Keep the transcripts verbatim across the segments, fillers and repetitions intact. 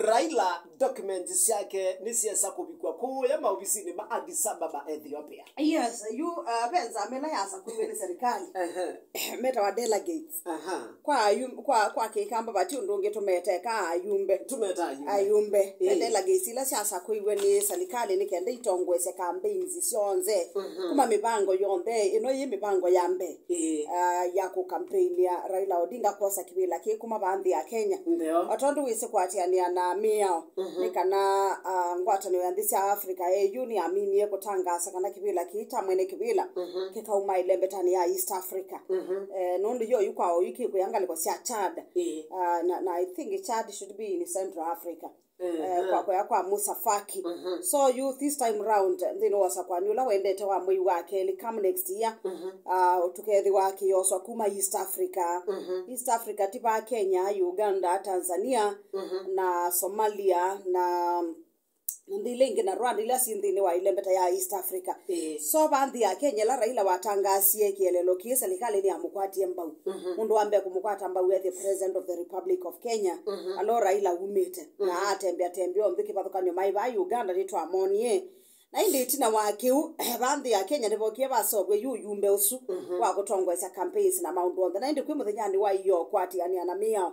Raila documents syake nĩsyesa kũvikw'a kũũya maovisinĩ ma Addis Ababa, Ethiopia. Yes, yu, uh, ve nzama ĩla yasakuiwe nĩ serikali. Ehe. Metawa delegates. Aha. Kwa ayum-, kwa, kwa Kĩkamba vati ũndũ ũngĩ tũmeteka ayumbe. Tũmeta ayumbe. Ayumbe. Ĩĩ. Delegates ila syasakũiwe nĩ serikali nĩ kenda itongoesye campaigns syonthe. Mhm. Kuma mĩvango yonthe, ĩno yĩ mĩvango ya mbee. Ĩĩ. Ah, ya kũkampeinia Raila Odinga kwosa kĩvĩla kĩ kuma vaa nthĩ ya Kenya. Ndio. O tondũ wĩsĩ kũatĩanĩa na mĩao, mhm, nĩ kana, ah, ngwatanĩo ya nthĩ sya Africa, A U, nĩyaminie kũtangaasa kana kĩvĩla kĩĩ kya mwene kĩvĩla, mhm, kĩkauma ĩlembetanĩ ya East Africa. Mhm. Eh, nũndũ yo yu kwa oyu kĩkwĩa ngalĩko sya Chad. Ĩĩ. Ah, na, na I think Chad should be in Central Africa. Eh, kwa, kwa, kwa Musa Faki. Mhm. So you, this time round, nthĩnĩ wa ũsakwani ũla wendete wa mwei wa kelĩ, come next year, mhm, ah, tũkethĩwa kĩyoswa kuma East Africa. Mhm. East Africa ti va Kenya, Uganda, Tanzania, mhm, na Somalia, na, na nthĩ ila ingĩ, na Rwanda, ila syĩ nthĩnĩ wa ĩlembeta ya East Africa. Ĩĩ. So va nthĩ ya Kenya, ĩla Raila watangaasie kĩeleelo kĩĩ, serikali nĩyamũkwatie mbau. Mhm. Mũndũ wa mbee kũmũkwata mbau ethĩ President of the Republic of Kenya, mhm, ala Raila umĩte, na, mhm, atembea tembea onthe kĩvathũkany'o maĩ vaa Uganda nĩtwamonie. Na ĩndĩ ĩtina wa kĩu, va nthĩ ya Kenya nĩvokie vaseũvw'e yu ũyumbe ũsu, mhm, wa kũtongoesya campaigns na maũndũ onthe. Na ĩndĩ kwĩ mũthenyanĩ wa io kũatĩanĩa na mĩao,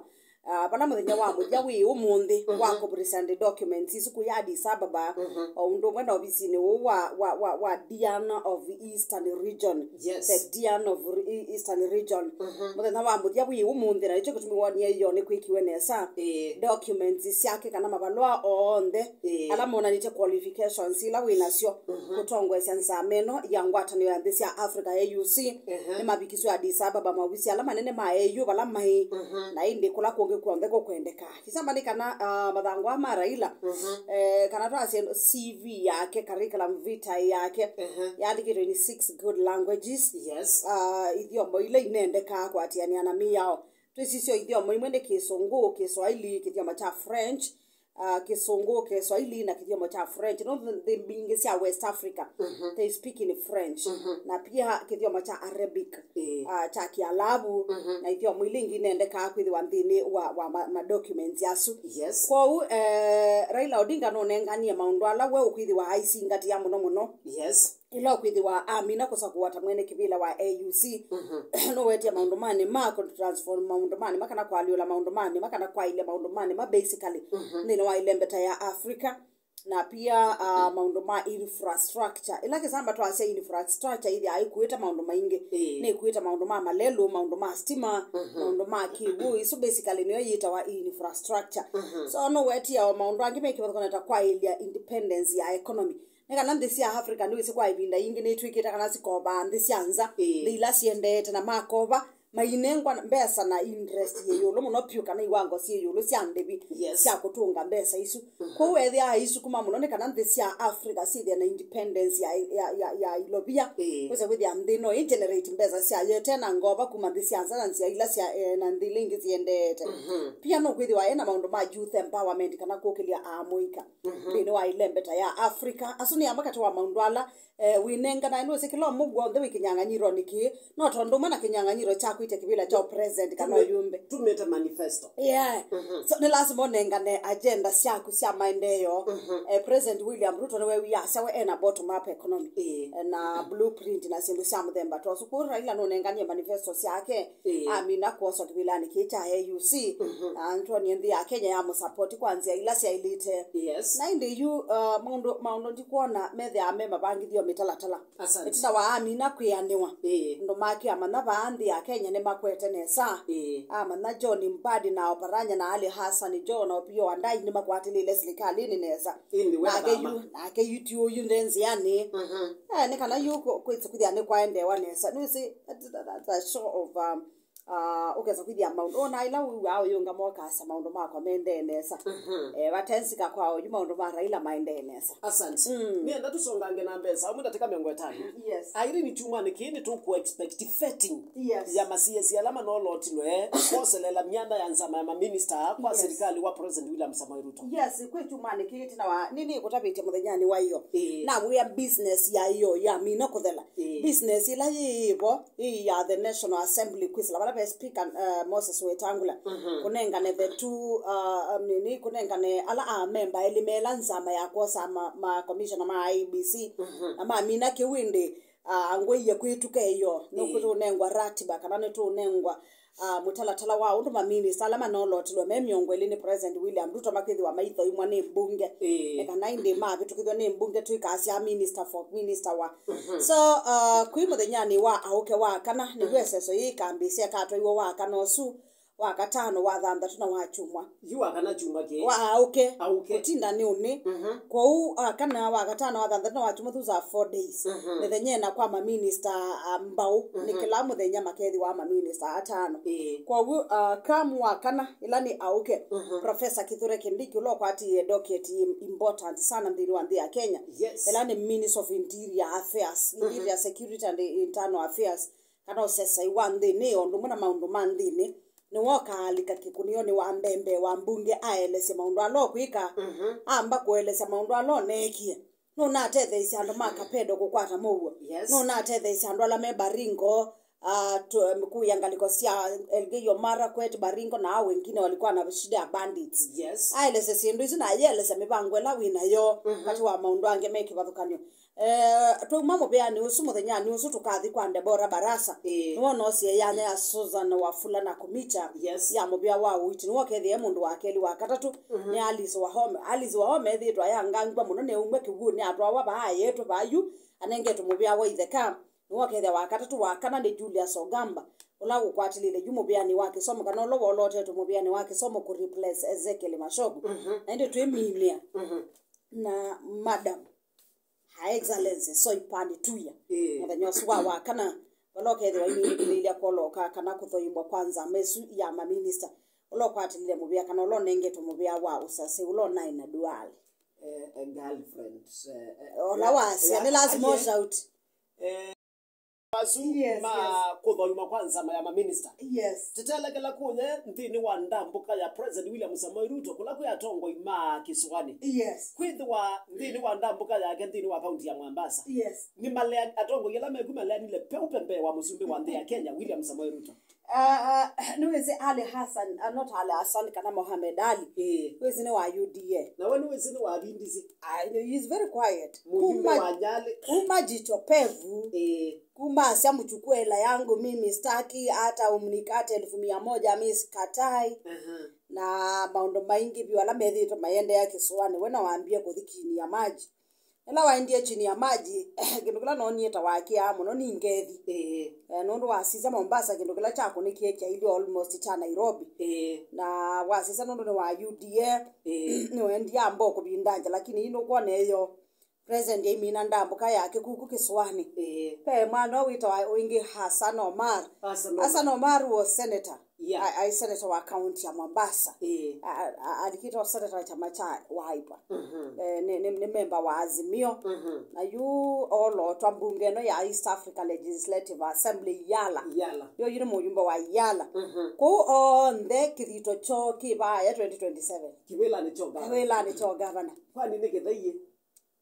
ah, vala mũthenya wa mũthya wĩ ũmũnthĩ, mhm, wa kũpresent documents isu kũya Addis Ababa, mhm, o ũndũ ũmwe na ovisinĩ ũũ wa, wa, wa, wa Dean of Eastern Region. Yes. The Dean of Re-, E-, Eastern Region. Mhm. Mũthenya wa mũthya wĩ ũmũnthĩ, na nĩkyo kĩtumi wonie io nĩkwĩkiwe nesa. Ĩĩ. Documents syake kana mavalũa onthe, ĩĩ, ala monanĩtye qualifications ila wĩ nasyo, mhm, kũtongoesya nzama ĩno ya ngwatanĩo ya nthĩ sya Africa, A U C, ehe, nĩmavikiswe Addis Ababa, maovisi ala manene ma A U vala maĩ, mhm, na ĩndĩ kũla kũngĩ kw'onthe kũkwendeka. Kĩsamba nĩ kana, ah, mathangũ aa ma Raila, mhm, eh, kana twasye C V yake, curriculum vitae yake, ehe, yaandĩkĩtwe in six good languages. Yes. Ah, ithyomo ila inendekaa kũatĩanĩa na mĩao. Twĩsisye ithyomo imwe nĩ Kĩsũngũ, Kĩswaili, kĩthyomo kya French, ah, Kĩsũngũ, Kĩswaili, na kĩthyomo kya French. No nthĩ mbingĩ sya West Africa, mhm, they speak in French. Mhm. Na pia kĩthyomo kya Arabic, ĩĩ, ah, kya Kĩalavu, mhm, na ithyomo ila ingĩ inendekaa kwĩthĩwa nthĩnĩ wa, wa ma, ma documents asu. Yes. Kwoou, eh, Raila Odinga nũnenganie maũndũ ala we ũkwĩthĩwa aisingatĩa mũno mũno. Yes. Ĩla ũkwĩthĩwa amina kũsakũwa ta mwene kĩvĩla wa A U C, mhm, nũwetie maũndũ manĩ ma kũtransform maũndũ manĩ ma kana kũalyũla maũndũ manĩ ma kana kwaĩlya maũndũ manĩ ma basically, mhm, nthĩnĩ wa ĩlembeta ya Africa, na pia, ah, maũndũ ma infrastructure. Ĩla kĩsamba twasya infrastructure ĩthĩawa ĩkuĩte maũndũ maingĩ. Ĩĩ. Nĩkuĩte maũndũ ma malelũ, maũndũ ma stima, mhm, maũndũ ma kĩw'ũ. Isu basically nĩyo yĩtawa infrastructure. Mhm. So nũwetie o maũndũ angĩ me kĩvathũkany'o ta kwaĩlya independence ya economy. Nĩ kana nthĩ sya Africa nĩwĩsĩ kwa ĩvinda yingĩ nĩitw'ĩkĩte kana sikovaa nthĩ sya nza, ĩĩ, nthĩ ila siendete, na makova mainengwa mbesa na interest yĩ ĩũlũ mũno vyũ, kana iwango syĩ ĩũlũ sya ndĩvi, yes, sya kũtũnga mbesa isu. Mhm. Kwoou ethĩaa aisukuma mũno nĩ kana nthĩ sya Africa syĩthĩe na independence ya, ya, ya, ya ilovia. Ĩĩ. Wĩse kwĩthĩa nthĩ no ĩ generate mbesa syayo ĩte na ngova kuma nthĩ sya nza na nzĩa ila sya, eh, na nthĩ ila ingĩ siendete. Mhm. Pia no kwĩthĩwa ena maũndũ ma youth empowerment kana kũkĩlya amũika, mhm, nthĩnĩ wa ĩlembeta ya Africa. Asu nĩ amwe katĩ wa maũndũ ala, eh, wĩnenganae nũsĩ kĩla ũmwe w'onthe wĩ kĩnyang'anyĩronĩ kĩĩ, no tondũ ũmwe na kĩnyang'anyĩro kya kwĩtya kĩvĩla kya president kana ũyumbe. Tumĩte manifesto. Yeah. Mhm. So, nĩ lasima ũnengane agenda syaku sya maendeeo. Mhm. Eh, President William Ruto nĩwewie asya we ena bottom up economy. Ĩĩ. Eh, na blueprint na syĩndũ sya mũthemba ta ũsu. Kwoou Raila nũnenganie manifesto syake. Ĩĩ. Amina kwoswa kĩvĩlanĩ kĩĩ kya A U C. Mhm. Na nĩtwonie nthĩ ya Kenya ya mũsapoti kwa nzĩa ila syaĩlĩte. Yes. Na ĩndĩ yu, uh, maũndũ, maũndũ ndikwona methĩaa me mavangĩthyo mĩtalatala. Asante. Ĩtina wa amina kwĩanĩwa. Ĩĩ. Andũ make amanya vaa nthĩ ya Kenya nĩmakwete nesa. Ĩĩ. Amanya John Mbadi na Oparanya na Ali Hassan Joho na Opiyo Wandayi nĩmakwatĩlĩle silikalĩnĩ nesa. Ĩndĩ we nake yu, nake yu ti ũyu nde nzĩanĩ. Mhm. Eh, nĩ kana yu kwĩsĩ kwĩthĩa nĩ kwaendeewa nesa. Nĩwĩsĩ, that, that, that's a show of, um, ah, ũkesa kwĩthĩa maũndũ. Ona ĩla wĩw'aa ũyũngama ũkasya maũndũ makwa mendee nesa. Mhm. Eh, vatensika kwa oyu maũndũ ma Raila maendee nesa. Asante. Mm. Nĩenda tũsongange na mbesa, ũmwe ndatĩka mĩongo ĩtano. Yes. Irene, kyumwanĩ kĩĩ nĩtũkũ expect vetting, yes, ya ma C S ala manolotilwe kwoselela myanda ya nzama ya maminista kwa, yes, serikali wa President William Samoei Ruto. Yes, kwĩ kyumwanĩ kĩĩ ĩtina wa, nĩ, nĩkũtavĩtye mũthenyanĩ wa io. Ĩĩ. Namwĩa business ya io yamina kũthela. Ĩĩ. Business ĩla yĩĩvo ĩĩ ya the National Assembly kwĩsĩla vala Speaker, uh, Moses Wetangula, mhm, kũnengane the two, uh, um, nini, kũnengane ala amemba elĩ mela nzama ya kwosa ma, ma commissioner ma I E B C, mhm, na mamina kĩu ĩndĩ, uh, ngwĩie kwĩtuka ĩyo, ĩĩ, nĩtũũnengwa ratiba kana nĩtũũnengwa, uh, mũtalatala wa ũndũ maminista ala manolotilwe me mĩongo ĩlĩ nĩ President William Ruto makwĩthĩwa maithoimwa nĩ mbunge. Ĩĩ. Na kana ĩndĩ mavĩtũkĩthw'a nĩ mbunge twĩkasya minister for minister wa. Mhm. So, uh, kwĩ mũthenyanĩ wa aũke wa kana, nĩw'o, mhm, ĩseso yĩĩ ĩkambĩĩsya ĩkatwaiwa wa kana ũsu, wa katano, wa thanthatũ na wa kyumwa. Yu wa kana kyumwa kĩĩ? Wa aũke. Aũke. Kũtinda nĩ ũnĩ. Mhm. Kwoou, wa kana, wa katano, wa thanthatũ na wa kyumwa, those are four days. Mhm. Mĩthenya ĩna kwa maminista, ah, mbau. Mhm. Nĩ kĩla mũthenya makethĩwa maminista atano. Ĩĩ. Kwoou, ah, kamu wa kana, ĩla nĩ aũke. Mhm. Professor Kithure Kindiki, ũla ũkwatĩĩe docket important sana nthĩnĩ wa nthĩ ya Kenya. Yes. Ĩla nĩ Minister of Interior Affairs, mhm, Interior Security and Internal Affairs, kana ũsesei wa nthĩnĩ, o ũndũ ũmwe na maũndũ ma nthĩnĩ, nĩwe ũkaalika kĩkũnĩonĩ wa mbee mbee wa mbunge aelesye maũndũ ala ũkwĩka. Mhm. Amba kũelesya maũndũ ala ũneekie, nũnatetheeisye andũ ma Kapedo kũkwata mũuo. Yes. Nũnatetheeisye andũ ala me Baringo, ah, tu-, em, kũya ngalĩko sya Elgeyo Marakwet, Baringo, na hao wengine walikuwa na shida ya bandits. Yes. Aelesya syĩndũ isu na ayelesya mĩvango ĩla wĩ nayo, mhm, katĩ wa maũndũ angĩ me kĩvathũkany'o. Eh, twauma mũvĩanĩ ũsu, mũthenyanĩ ũsu tũkathi kwa Deborah Barasa. Ĩĩ. Nĩwe ũnoosie yanya ya Susan Wafula Nakhumicha, yes, ya mũvĩa wa ũiiti. Nĩwe ũkethĩa e mũndũ wa kelĩ, wa katatũ, mhm, nĩ Alice Wahome. Alice Wahome ethĩĩtwe ayangangw'a mũno, neumw'a kĩw'ũnĩ, atwawa vaa ayeetwe vaa yu, anengetwe mũvĩa wa itheka. Nĩwe ũkethĩa wa katatũ. Wa kana nĩ Julius Ogamba, ũla ũkwatĩlĩĩle yu mũvĩanĩ wa kĩsomo, kana ũla wolootetwe mũvĩanĩ wa kĩsomo kũ replace Ezekiel Machogu. Mhm. Na ĩndĩ twĩminĩa, mhm, na Madam Her Excellency Soipan Tuya. Ĩĩ. Mũthenya ũsu wa wakana, vala ũkethĩwa imĩndĩkĩlĩĩlya kwolooka kana kũthoimwa kwa nzama ĩsu ya maminista, ũla ũkwatĩlile mũvĩa kana ũla ũnengetwe mũvĩa wa ũsasĩ, ũla ũnaĩ na Duale. Eh, eh, girlfriend, eh, eh, ola ya, wasya, ya, nĩ lazima aye, shout. Eh, asu, yes, ma, yes, kũthoimwa kwa nzama ya maminista. Yes. Titelekela kũya nthĩnĩ wa ndambũka ya President William Samoei Ruto, kũla kwĩ atongoi ma kĩsũanĩ. Yes. Kwĩthĩwa nthĩnĩ wa ndambũka yake nthĩnĩ wa kaunti ya Mombasa. Yes. Nĩ malea-, atongoi ala meku maleanile peũ pe mbee wa mũsumbĩ wa nthĩ ya Kenya, William Samoei Ruto. Ah, ah, nĩwĩsĩ Ali Hassan, ah, not Ali Hassan, kana Mohamed Ali. Ĩĩ. Wĩsĩ nĩ wa U D A. Na we nĩwĩsĩ nĩ wa V D C. Ah, he is very quiet. Mũjumbe kuma, wa Nyali. Kuma Jicho Pevu. Ĩĩ. Kuma asya mchukue hela yangu mimi staki, hata umnikate elfu mia moja mi sikatai. Aha. Na maũndũ maingĩ vyũ ala methĩĩtwe mayendeea kĩsũanĩ, we na wambie kũthi chini ya maji. Ĩla waendie chini ya maji, kĩndũ kĩla noonie ta wakĩaa mũno nĩ ngethi. Ĩĩ. Eh, nũndũ wasisya Mombasa, kĩndũ kĩla kyakũnĩkie kyailye almost kya Nairobi. Ĩĩ. Na wasisya nũndũ nĩ wa U D A, ĩĩ, nĩwaendie amba kũvinda nja, lakini yu nũkwona ĩyo President aimina ndambũka yake kuku kĩsũanĩ. Ĩĩ. Ve mwana ũũ wĩtawa wĩngĩ Hassan Omar. Hassan Omar. Hassan Omar was senator. Yeah. A, aĩ senator wa county ya Mombasa. Ĩĩ. A, a, alikĩte o senator wa kyama kya Wiper. Mhm. Eh, nĩ, nĩ, nĩ memba wa Azimio. Mhm. Na yu olootwa mbunge ĩno ya East Africa Legislative Assembly, Yala. Yala. Yo yu nĩ mũyumbe wa Yala. Mhm. Kwoou onthe kĩthito kyoo kĩ vaya twenty twenty-seven. Kĩvĩlanĩ kyo gavana. Kĩvĩlanĩ kyo gavana. Kwani nĩ kĩthaiĩ?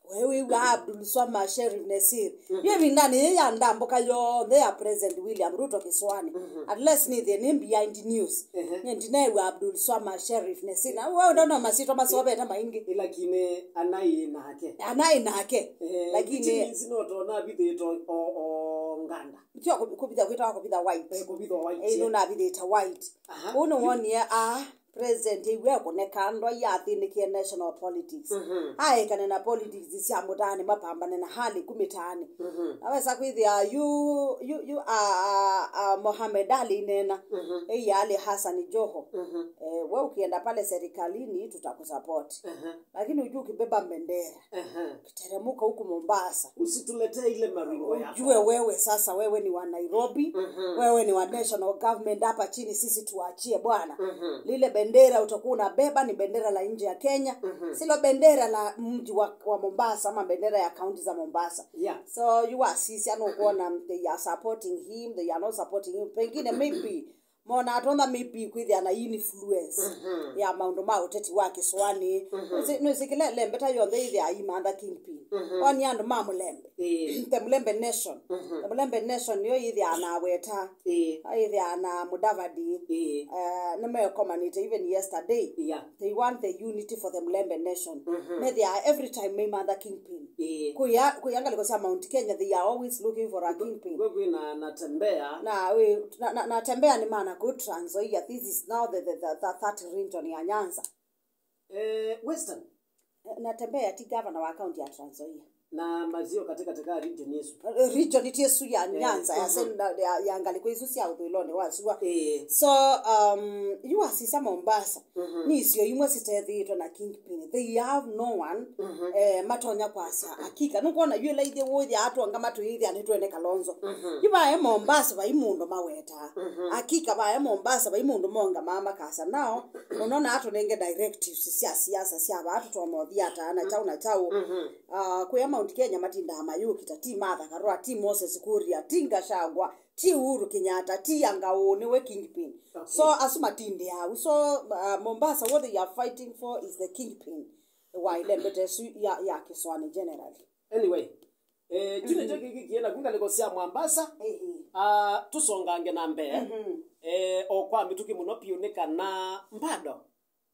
We wĩw'a Abdul Swamad Sharif Nassir. Mhm. Yu ĩvindanĩ yĩĩ ya ndambũka yonthe ya President William Ruto kĩsũanĩ. Mhm. At least nĩthĩe nĩ behind news. Ehe. Nĩ ndinaĩw'a Abdul Swamad Sharif Nassir. Na we ndona masyĩtwa masovete maingĩ. Ĩla kine anaĩ nake. Anaĩ nake. Eh, lakini which means no tona abithĩtwe o, o nganda. Tio kũvitha, kwĩtawa kũvitha white. Eh, kũvitha white, eh, yeah. Nũnavithĩte white. Aha. Ũu nĩwonie a President ĩw'e kũneka ndwa yathĩnĩkie national politics. Mhm. Aekane na politics sya mũtaanĩ, mapambane na hali ku mĩtaanĩ. Mhm. Naweza kwĩthĩa yu, yu, yu, a, a, a, Mohamed Ali inena, mhm, ei Ali Hassan Joho. Mhm. Eh, we ukienda pale serikalini, tutakusupport. Mhm. Lakini ujue ukibeba bendera, aha, ukiteremka huku Mombasa, usituletee ile maringo yako. Ujue wewe sasa, wewe ni wa Nairobi, mhm, wewe ni wa national government, hapa chini sisi tuachie bwana. Mhm. Lile bendera utakuwa unabeba ni bendera la nje ya Kenya, mhm, silo bendera la mji wa, wa Mombasa ama bendera ya kaunti za Mombasa. Yeah. So yu wasisya nũkwona they are supporting him, they are not supporting him. Pengine maybe Mona atonya maybe kwĩthĩa na influence Mhm. ya maũndũ ma ũteti wa kĩsũanĩ. Mhm. Nĩsĩ- nĩsĩ kĩla lembeta yonthe ĩthĩa imantha kingpin. Mhm. Oni andũ ma mũlembe. Ĩĩ. The Mulembe Nation. Mhm. The Mulembe Nation nĩyo yĩthĩaa na Weta. Ĩĩ. Yĩthĩaa na Mudavadi. Ĩĩ. Uh, nĩmekomanĩte even yesterday. Yeah. They want the unity for the Mulembe Nation. Mhm. Methĩaa every time meimantha kingpin. Ĩĩ. Kũya kũya ngalĩko sya Mount Kenya, they are always looking for a kingpin. Kwĩ kwĩ na Natembea. Na wĩ na, na, Natembea nĩ mana kũ Trans Nzoia. This is now the, the, the, the third region ya Nyanza. Eh, Western. Natembea ti governor wa county ya Trans Nzoia. Na mazio katika katika region yesu. Region ti ĩsu ya Nyanza ya, sen- ya, ya ngalĩko isu sya ũthũĩlonĩ wa sua. Eh. So um, yu wasisya Mombasa. Mhm. Nĩ isio imwe sitethĩĩtwe na kingpin. They have no one. Mhm. Eh, matonya kwasya akika nũkwona yu ĩla ithyĩ wũthya atwonga matũyĩthya nĩtwene Kalonzo. Mhm. Yu vae Mombasa vai mũndũ mawetaa. Mhm. Akika vae Mombasa vai mũndũ monga maa makasya nao. Ũnona atũnenge directives sya siasa sya vaa tũtonya ũthi ata na chau na chau. Mhm. Ah, kwĩa Mount Kenya matindaa mayũkita, ti Martha Karua, ti Moses Kuria, ti Gachagua, ti Uhuru Kenyatta, ti Anga ũũ nĩwe kingpin. Okay. So asu matindĩaa. So uh, Mombasa, what they are fighting for is the kingpin wa ĩlembeta ĩsu ya, ya kĩsũanĩ generally. Anyway, eh, kyu nĩkyo kĩkĩkie naku ngalĩko sya Mombasa. Ĩĩ. Ah, tũsongange na mbee. Mhm. Eh, o kwa mĩtũkĩ mũno piũ nĩ kana mbado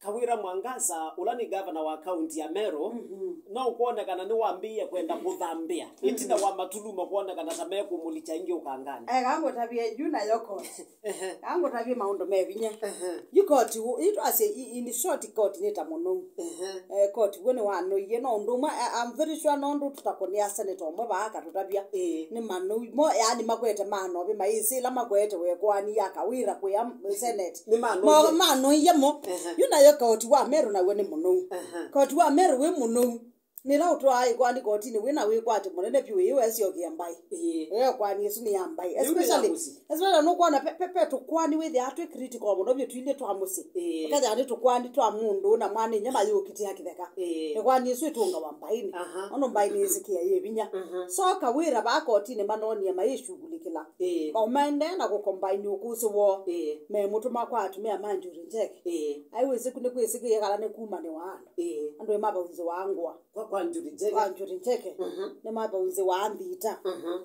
Kawira Mwangaza, ũla nĩ gavana wa kaunti ya Meru, Mhm. no ũkwonekana nĩwambĩĩe kwenda kũthambĩa ĩtina wa matuluma kwonekana ta mekũmũlikya ĩngĩ ũkanganĩ. Eh, kangũtavye yu nayo koti. Ehe. Kangũtavye maũndũ me vinya. Ehe. Yu koti, yu twasye, i- in short, koti nĩ ta mũnou. Ehe. Eh, koti w'o nĩwanũie, no ũndũ ũmwe, I- I'm very sure no ũndũ tũtakũnĩa seneta ũmwe vaa akatũtavya. Ĩĩ. Nĩ manũi. Mo, yaani makwete manovĩ maĩsĩ ĩla makwete wekwani ya Kawira kwĩa m- senate. Nĩ manũie. Mo- manũie mo. Ehe. Yu nayo koti wa Meru naw'o nĩ mũnou. Ehe. Koti wa Meru wĩ mũnou. Nĩla ũtwaa ĩkwani kotinĩ wĩ na wĩkwatyo mũnene vyũ ĩĩ wesyokie mbaĩ. Ĩĩ. Ĩyo kwani ĩsu nĩ ya mbaĩ. Yu nĩ ya Especially, mũsyĩ. Especially nũkwona pe, pe, pe tũkwani wĩthĩaa twĩ critical mũno vyũ twilĩ twa mũsyĩ. Ĩĩ. Ũkethĩa nĩ tũkwani twa mũndũ na mwana inya mayũkitĩa kĩtheka. Ĩĩ. Ĩkwani ĩsu ĩtũngawa mbaĩnĩ. Aha. Ono mbaĩnĩ ĩsĩkĩa yĩ vinya. Mhm. So Kawira vaa kotinĩ manonie maĩshughulikĩla. Ĩĩ. Maũmaendee na kũkombaini ũkũsĩ woo. Ĩĩ. Memũtũma kwa atumĩa ma Njuri Njeke. Ĩĩ. Aiwĩsĩ ku nĩkwĩsĩkĩie kana nĩ kumanĩwa andũ. Ĩĩ. Andũ ĩmavaunzĩwaa ngũa. Kwa, kwa Njuri Njeke. Kwa Njuri Njeke. Mhm. Nĩmavaunzĩwaa nthita. Mhm.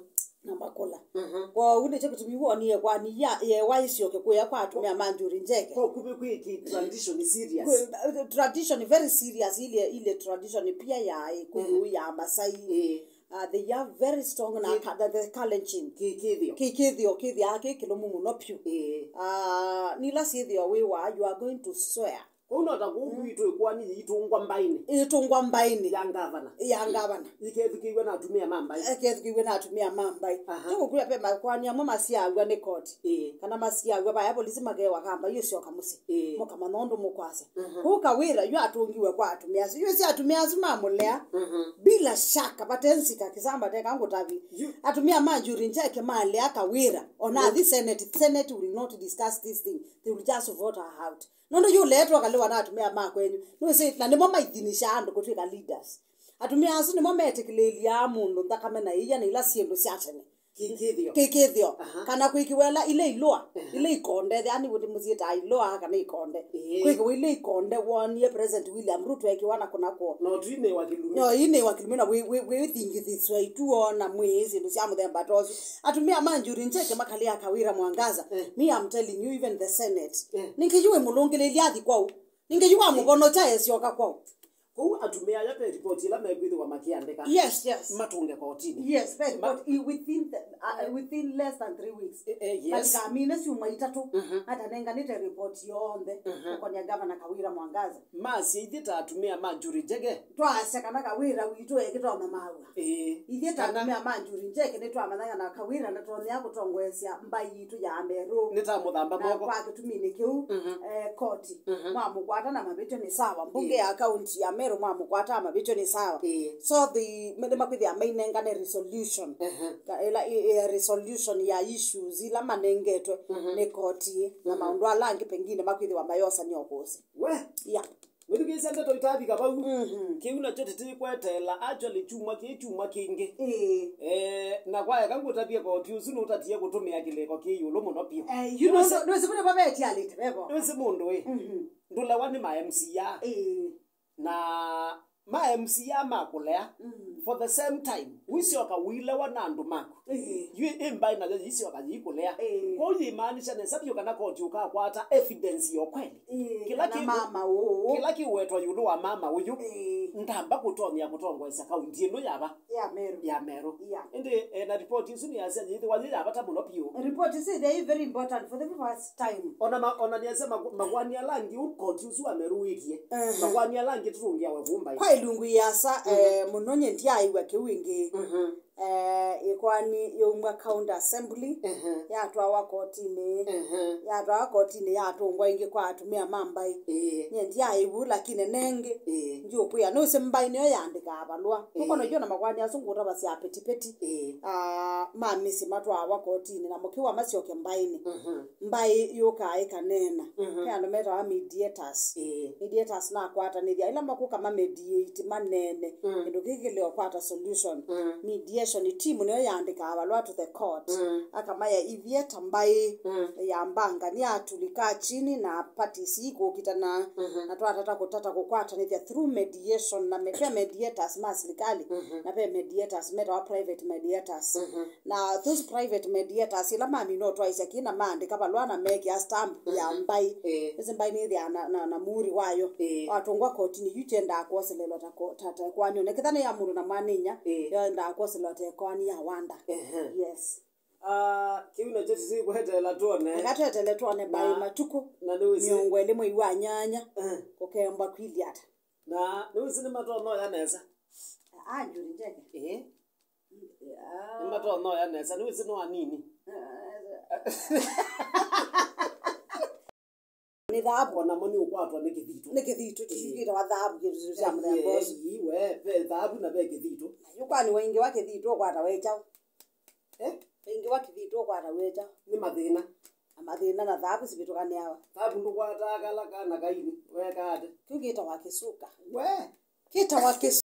Na makũla. Mhm. Kwoou nĩkyo kĩtumi wonie kwani ya yewa ĩsyoke kũya kwa atumĩa ma Njuri Njeke. Kwa kuvĩ kwĩ ki tradition serious. Kwĩ- tradition very serious ile, ile tradition pia ya Kikuyu, Ĩĩ. ya Masai. Ĩĩ. Uh, they are very strong na Ki- ka- the, the Kalenjin. Ki- kĩthĩo. Ki- kĩthĩo kĩthĩaa kĩ kĩlũmu mũno piũ. Ĩĩ. Uh, nila syĩthĩo wĩ wa, you are going to swear. Kũu no ta kũu kwitũ ĩkwani yĩitũngwa mbaĩnĩ. Ĩtũngwa mbaĩnĩ. Ya ngavana. Ya ngavana. Ikethukĩiwe na atumĩa ma mbaĩ. Ekethukĩiwe na atumĩa ma mbaĩ. Aha. Tũkũkwĩa pe makwani amwe masiaw'a nĩ koti. Ĩĩ. Kana masiaw'a vaya polisi makewa kamba yũsyoka mũsyĩ. Ĩĩ. Mũkamanya ũndũ mũkwasya. Mhm. Kũu Kawira yu atũngiwe kwa atumĩa asu. Yu si atumĩa asu mamũlea. Mhm. Bila shaka, vate nsika kĩsamba teka ngũtavi. Yu- Atumĩa ma Njuri Njeke malea Kawira. Ona athi Senate, Senate will not discuss this thing. They will just vote her out. Nũndũ yu ũleetwa kalĩwa na atumĩa ma kwenyu. Nĩwĩsĩ, na nĩmo maithinishaa andũ kũtw'ĩka leaders. Atumĩa asu nĩmo metĩkĩlĩĩlyaa mũndũ nthakame na ĩia na ila syĩndũ sya tene. Kĩkĩthyo. Kĩkĩthyo. Aha. Kana kwĩkĩwa ila, ila ilũa, Aha. ila ikonde, yani wĩtĩ mũsyĩtaa ilũa kana ikonde. Ĩĩ. Kwĩkĩwa ila ikonde wonie President William Ruto ekĩwa na kũnakwo. No twinĩwa kĩlumi. No inĩwa kĩlumi na wĩ- wĩ- wĩthingithĩswa ituo na mwĩĩ syĩndũ sya mũthemba ta ũsu. Atumĩa ma Njuri Njeke makalea Kawira Mwangaza. Eh. Me, I'm telling you, even the Senate. Eh. Ningĩ yu wĩ mũlũngĩlĩlya athi kwau. Ningĩ yu wa mũvono cha esyoka kwau. Kũu atumĩa aya ve ripoti ĩla mekwĩthĩwa makĩandĩka. Yes, yes. Matũnge kotinĩ. Yes, ve Ma- ripoti i- within the, uh, within less than three weeks. Eh, eh, yes. Matikamine syumwa itatũ. Mhm. Matanenganĩte ripoti yonthe Mhm. kũkonia Gavana Kawira Mwangaza. Masya ithyĩ ta atumĩa ma Njuri Njeke. Twasya kana Kawira witũ ekĩtoma maua. Ĩĩ. Ithyĩ ta Kana- atumĩa ma Njuri Njeke nĩtwamanya kana Kawira ndatonyea kũtongoesya mbaĩ yitũ ya Meru. Nĩtamũthamba Na moko. kwa kĩtuminĩ kĩu, Mhm. eh, koti Mhm. mwamũkwata na mavĩtyo nĩ sawa. Mbunge Ĩĩ. ya kaunti ya Meru mwamũkwata na mavĩtyo nĩ sawa. Ĩĩ. So the, nĩmakwĩthĩa mainengane resolution. Ehe. Ka- ĩla, ĩ- ĩ- resolution ya issues ila manengetwe Mhm. nĩ koti na Mhm. maũndũ ala angĩ pengine makwĩthĩwa mayosania ũkũsĩ. We. Yeah. Mwĩthukĩĩsya ndeto itavika vau. Mhm. Kĩu nakyo tĩtĩkweteela, actually, kyumwa kĩĩ, kyumwa kĩngĩ. Ĩĩ. Eh, na kwaeka ngũtavye koti ũsu nũtatie kũtũmĩa kĩlĩko kĩ ĩũlũ mũno vyũ. Eh, you know, nũsĩ, nũsĩ vũla vavetialĩte vevo. Nũsĩ mũndũ ĩ. Mhm. Ndũlewa nĩ ma M C A. Ĩĩ. Na ma M C A makũlea. Mm. For the same time, wĩsyoka ũilewa na andũ maku. Ĩĩ. Yu ĩ mbaĩ nayo yĩsyoka yĩikũlea. Ĩĩ. Kwoou yĩmaanisha nesa vyũ kana koti ũkakwata evidence ya ũkweli. Ĩĩ, kĩla kana kĩndũ, mama ũũ. Kĩla kĩwetwa ĩũlũ wa mama ũyũ, ĩĩ, ndamba kũtonya kũtongoesya kaunti ĩno yava? Ya Meru. Ya Meru. Yeah. Ĩndĩ, eh, na ripoti ĩsu nĩyasya yĩthĩwa yĩ ya vata mũno vyũ. Ripoti ĩsu ĩthĩwa very important for the first time. Ona ma-, ona nĩasya maku-, makoani ala angĩ ũu koti ũsu wa Meru wĩkie. Aha. Makoani ala angĩ tũtũngĩawe kũu mbaĩ. Kwa ilungu yasa, mhm, eh, mũno nye ndyaaĩw'a kĩu ĩngĩ. Mhm. Eh, ĩkoani yaumwa County Assembly, ehe, yatwawa kotinĩ, ehe, yatwawa kotinĩ yatũngwa ĩngĩ kwa atumĩa ma mbaĩ. Ĩĩ. Nyie ndyaaĩ vu, lakini nengĩ, ĩĩ, ndiũkwĩa. Nũsĩ mbaĩ nĩyo yaandĩkaa valũa. Ĩĩ. Ũkona yu ona makoani asu ngũtavasya apetipeti, ĩĩ, ah, ma mĩsyĩ matwawa kotinĩ, na mũkĩwa masyoke mbaĩnĩ. Mhm. Mbaĩ yũkaa ĩkaneena. Mhm. Ve andũ metawa mediators. Ĩĩ. Mediators nakwatanĩthya. Ĩla makũka ma mediate, maneene. Mm. Kĩndũ kĩĩ kĩlĩ ũkwata solution. Mm. Mediation, timu nĩyo yaandĩkaa valũa to the court. Mm. Akamaya ithyĩ ta mbaĩ, mm, ya mbanga nĩ atulika chini na parties ikũkitana, mhm, na twatata kũtata kũkwatanĩthya through mediation na me-, ve mediators ma silikalĩ, mhm, na ve mediators metawa private mediators. Mhm. Na those private mediators, ila mamina ũtwaĩsya kĩna maandĩka valũa na mekĩa stamp ya, mhm, mbaĩ. Ĩĩ. Ĩsĩ mbaĩ nĩthĩaa na, na, na mũuri wayo. Ĩĩ. Watũngwa kotinĩ, yu tyendaa kwoselelwa ta ko-, ta, ta ĩkoani. Ona kĩtha nĩ ya mũndũ na mwana-inyia, ĩĩ, yendaa kwoselelwa ta ĩkoani ya wanda. Ehe. Yes. Ah, kĩu nakyo tũtikweteela twone. Eka twetele twone mbaĩ. Na, matukũ, na nĩwĩsĩ mĩongo ĩlĩ mwei wa nyanya, eh, kũkembwa kwilyata. Na nĩwĩsĩ nĩmatonya oya nesa. Ah, njũri njeke. Ĩĩ. Yeah. Nĩmatonya oya nesa, nĩwĩsĩ no anini. Nĩ thahabu. Onamo nĩ ũkwatwa nĩ kĩthitũ. Nĩ kĩthitũ, ĩĩ, tũkĩtawa thahabu, kĩndũ kya mũthemba ũsu. Ĩĩ, we, ve thahabu na ve kĩthitũ. Na yu kwani waingĩ wa kĩthitũ ũkwata wĩ kyaũ? Eh? Waingĩ wa kĩthitũ ũkwata wĩ kyaũ? Nĩ mathĩna. Na mathĩna na thahabu sivĩtũkanĩawa. Thahabu ndũkwataa kala kana kaini, wekaa ate? Kĩu kĩtawa kĩsuka. We! Kĩtawa kĩsuka.